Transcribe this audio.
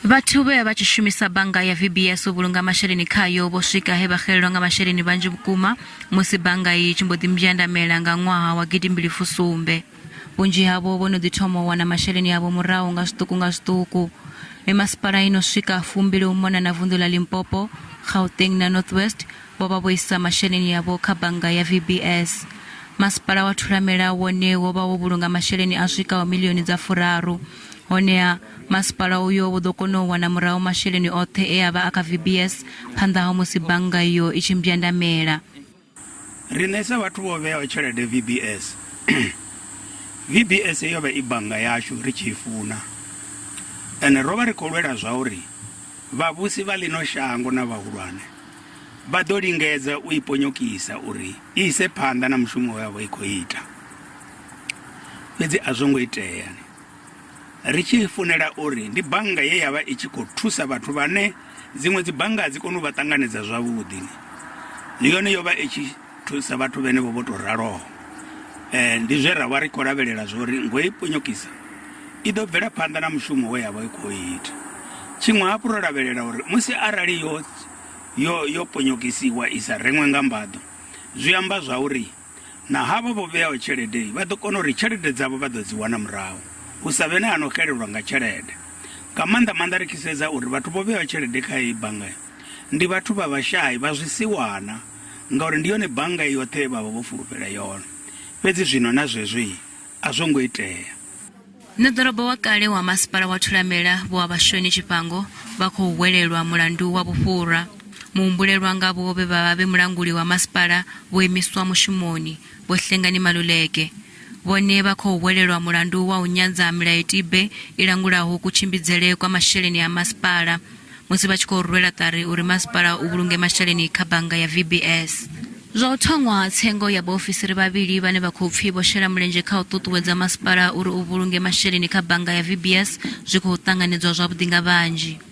Vhathu vhe vha vha tshi shumisa bannga ya VBS u vhulunga masheleni khayo vho swika he vha xelelwa nga masheleni vhanzhi vhukuma musi bannga iyi i tshi mbo ḓi mbwandamela nga ṅwaha wa gidimbili fusumbe. Vhunzhi havho vho no ḓi thoma u wana masheleni avho murahu nga zwiṱuku nga zwiṱuku. Mimasipala i no swika fumbili u mona na vunḓu ḽa Limpopo, Gauteng na North West vho vha vho isa masheleni avho kha bannga ya VBS. Masipala wa Thulamela wone wo vha wo vhulunga masheleni a swikaho miḽioni dza furaru. Honeha, masipala uyo wo ḓo kona u wana murahu masheleni oṱhe e a vha a kha VBS phanḓa ha musi bannga iyo i tshi mbwandamela. Riṋe sa vhathu vho vheaho tshelede VBS, VBS yo vha i bannga yashu ri tshi i funa ende ro vha ri khou lwela zwauri vhavhusi vha ḽino shango na vhahulwane vha ḓo lingedza u i ponyokisa uri i ise phanḓa na mushumo we ya vha i khou ita. Fhedzi a zwo ngo itea. Ri tshi funela uri ndi bannga ye ya vha i tshi khou thusa vhathu vhane dziṅwe dzi bannga a dzi koni u vha ṱanganedza zwavhuḓi. Ndi yone yo vha i tshi thusa vhathu vhenevho vho tou raloho. Ndi zwe ra vha ri khou lavhelela zwa uri ngo i ponyokisa i ḓo bvela phanḓa na mushumo we ya vha i khou ita. Tshiṅwe hafhu ro lavhelela uri musi arali yo yo yo ponyokisiwa i sa rengwe nga mbaḓo zwi amba zwa uri na havho vho vheaho tshelede vha ḓo kona uri tshelede dzavho vha ḓo dzi wana murahu hu sa vhe na ano xelelwa nga tshelede. Nga maanḓa maanḓa ri tshi sedza uri vhathu vho vheaho tshelede kha heyi bannga ndi vhathu vha vhashai vha zwisiwana ngauri ndi yone bannga i yoṱhe ye vha vha vho fulufhela yone. Fhedzi zwino na zwezwi a zwo ngo itea. Ṋeḓorobo wa kale wa masipala wa Thulamela Vho Avhashoni Tshifhango vha khou hwelelwa mulandu wa vhufhura. Muhumbulelwa ngavho vhe vha vha vhe mulanguli wa masipala vho imiswa mushumoni, Vho Hlengani Maluleke. Vhone vha khou hwelelwa mulandu wa u nyadza milayotibe i langulaho kutshimbidzele kwa masheleni a masipala musi vha tshi khou rwela ṱari uri masipala u vhulunge masheleni kha bannga ya VBS. Zwa u thoṅwa ha tsengo ya vhaofisiri vhavhili vhane vha khou pfi vho shela mulenzhe kha u ṱuṱuwedza masipala uri u vhulunge masheleni kha bannga ya VBS zwi khou ṱanganedzwa zwavhuḓi nga vhanzhi.